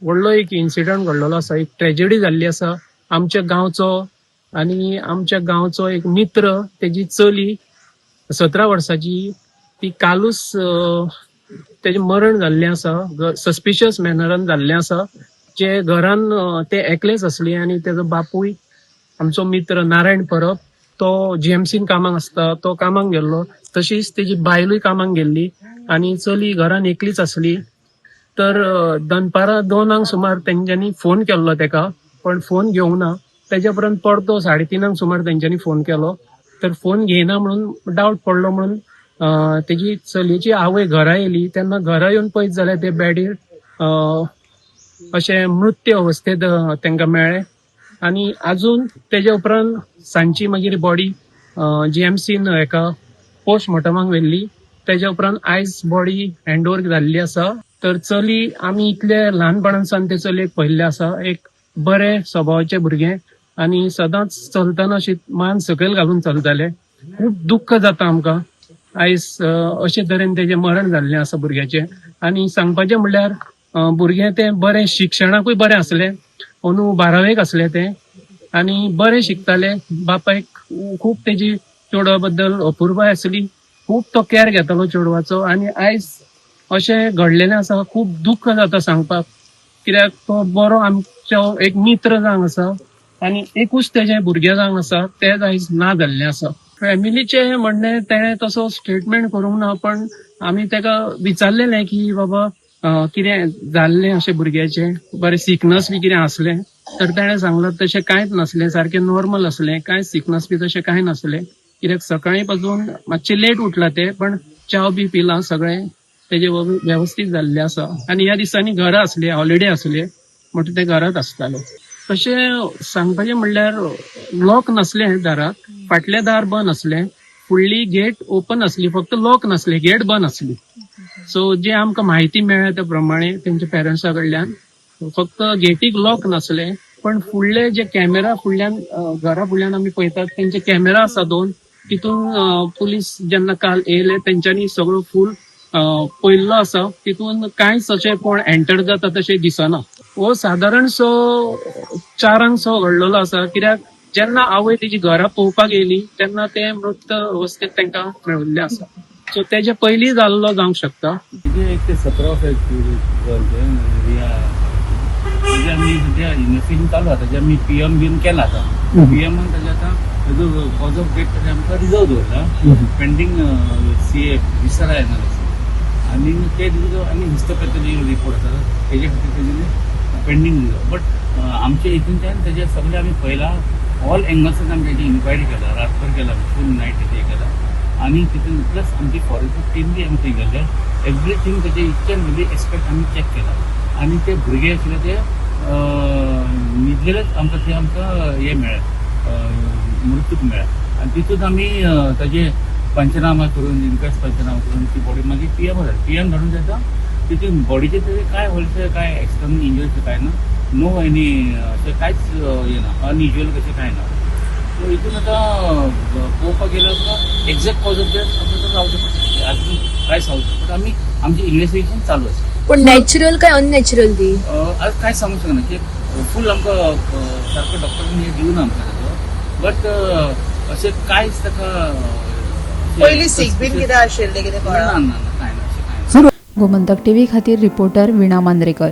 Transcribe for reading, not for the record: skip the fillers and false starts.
व्हडलो एक इन्सिडंट घडलेलो आसा, एक ट्रेजेडी जाल्ली आसा. आमच्या गांवचो आनी आमच्या गांवचो एक मित्र, तेजी चली 17 वर्साची, ती कालूच तेजें मरण जाल्लें आसा, सस्पिशियस मॅनरान जाल्लें आसा. जे घरान ते एकलेच आसली आनी तेजो बापूय आमचो मित्र नारायण परब, तो जीएमसीन कामाक आसता, तो कामाक गेल्लो. तशीच तेजी बायलूय कामाक गेल्ली आनी चली घरान एकलीच आसली. तर दनपारां 2 सुमार तेंच्यांनी फोन केल्लो तेका, पण फोन घेवंक ना. तेज्या उपरांत परतो 3:30 सुमार तेंच्यांनी फोन केलो, तर फोन घेयना म्हणून डावट पडलो म्हणून तेजी चलयेची आवय घरा येयली. तेन्ना घरा येवन पळयत जाल्यार ते बेडीर अशें मृत्य अवस्थेत तांकां मेळ्ळें. आनी अजून तेज्या उपरांत सांजची मागीर बॉडी जीएमसीन हेका पोस्टमॉर्टमाक व्हेल्ली. तेज्या उपरांत आयज बॉडी हँड ओवर जाल्ली आसा. तर चली आमी इतले ल्हानपणान ते चलयेक पळयल्ले आसा, एक बरे स्वभावाचे भुरगें आनी सदांच चलतना अशी मान सकयल घालून चलताले. खूब दुख्ख जाता आमकां आयज अशे तरेन तेजें मरण जाल्लें आसा भुरग्याचें. आनी सांगपाचें म्हणल्यार भुरगें तें बरें, शिक्षणाकूय बरें आसलें. अंदू 12वेक आसलें तें आनी बरें शिकतालें. बापायक खूब तेजी चेडवा बद्दल अपुरबाय आसली, खूब तो कॅर घेतालो चेडवाचो आनी आयज अशें घडलेलें आसा. खूब दुख्ख जाता सांगपाक, कित्याक तो बरो आमचो एक मित्र जावन आसा आनी एकूच तेजें भुरगें जावन आसा, तें आयज ना जाल्लें आसा. फॅमिलीचें म्हणणें, तेणें तसो स्टेटमेंट करूंक ना, पण आमी तेका विचारलेलें की बाबा कितें जाल्लें अशें भुरग्याचें, बरें सिकनस बी कितें आसलें, तर तेणें सांगलां तशें कांयच नासलें, सारकें नॉर्मल आसलें, कांय सिकनस बी तशें कांय नासलें, कित्याक सकाळीं पासून मातशें लेट उठला ते, पण च्याव बी पिलां, सगळें तेजें वेवस्थीत जाल्लें आसा. आनी ह्या दिसांनी घरा आसले, हॉलिडे आसले म्हणटकीर ते घरात आसताले. तशें सांगपाचें म्हणल्यार लॉक नासलें दाराक, फाटलें दार बंद आसलें, फुडली गेट ओपन आसली, फक्त लॉक नासले, गेट बंद आसली. सो जे आमकां म्हायती मेळ्ळ्या त्या प्रमाणे तेंच्या पेरंट्सा कडल्यान, फक्त गेटीक लॉक नासले, पण फुडले जे कॅमेरा फुडल्यान घरा फुडल्यान आमी पळयतात, तेंचे कॅमेरा आसा दोन, तितून पुलीस जेन्ना काल येयले तेंच्यांनी सगळो फूल पळयल्लो आसा. तितून कांयच अशें कोण एंटर जाता तशें दिसना. हो सादारण सो 4 सो घडलेलो आसा, कित्याक जेन्ना आवय तेजी घरा पळोवपाक येयली तेन्ना ते मृत अवस्थेत तांकां मेळिल्लें आसा. सो तेजे पयलीं जाल्लो जावंक शकता. म्हणजे एक ते 17 वर्साची गर्ल तें रिया. तेजे आमी सद्या इन्वेस्टिगेशन चालू आसा. तेजे आमी पीएम बीन केला. आतां पीएमान तेजे आतां तेजो कॉज ऑफ डेथ तेजे आमकां रिजर्व दवरला पेंडींग सी ए विसरा एनालिसीस आनी ते तेजो आनी हिस्टोपॅथॉलॉजी रिपोर्ट आसा, तेजे खातीर तेजे पेंडींग रिजर्व. बट आमच्या हितूनच्यान तेजे सगळे आमी पळयला, ऑल एंगल्सान आमी तेजी इन्क्वायरी केला, रातभर केला, फूल नायट तेजे केला. आनी तितून प्लस आमची फॉरेन्सीक टीम बी आमी थंय गेल्ले. एवरीथींग तेजे इच एंड एवरी एस्पेक्ट आमी चॅक केला. आनी ते भुरगे आशिल्ले ते न्हिदलेलेच आमकां ते आमकां हे मेळ्ळे, मृत्यूक मेळ्ळे. आनी तितून आमी ताजे पंचनामा करून, इन्क्वेस्ट पंचनामा करून ती बॉडी मागीर पीएम धाडली. पीएम धाडून जाता तितून बॉडीचे तेजे काय व्हडलेशें काय एक्सटर्नल इंजरीज काय ना, नो एनी अशें कांयच हे ना, अनयुज्युअल कशें काय ना. सो हितून आतां पळोवपाक गेल्यार तुका एक्झॅक्ट कॉज ऑफ डेथ आमकां जावचें पडटा, अजून कांय सांगू शकना. बट आमी आमचें इन्वेस्टिगेशन चालू आसा. पण नॅचरल काय अननॅचरल ती? आज कांय सांगू शकना की फूल आमकां सारको डॉक्टरांनी हे दिवना आमकां ताचो, बट अशें कांयच ताका अशें पयलीं सीक बीन कितें आशिल्लें, कितें ना. कळ्ळां? ना ना, कांय ना, अशें कांय ना. गोमंतक टीव्ही खातीर रिपोर्टर वीणा मांद्रेकर.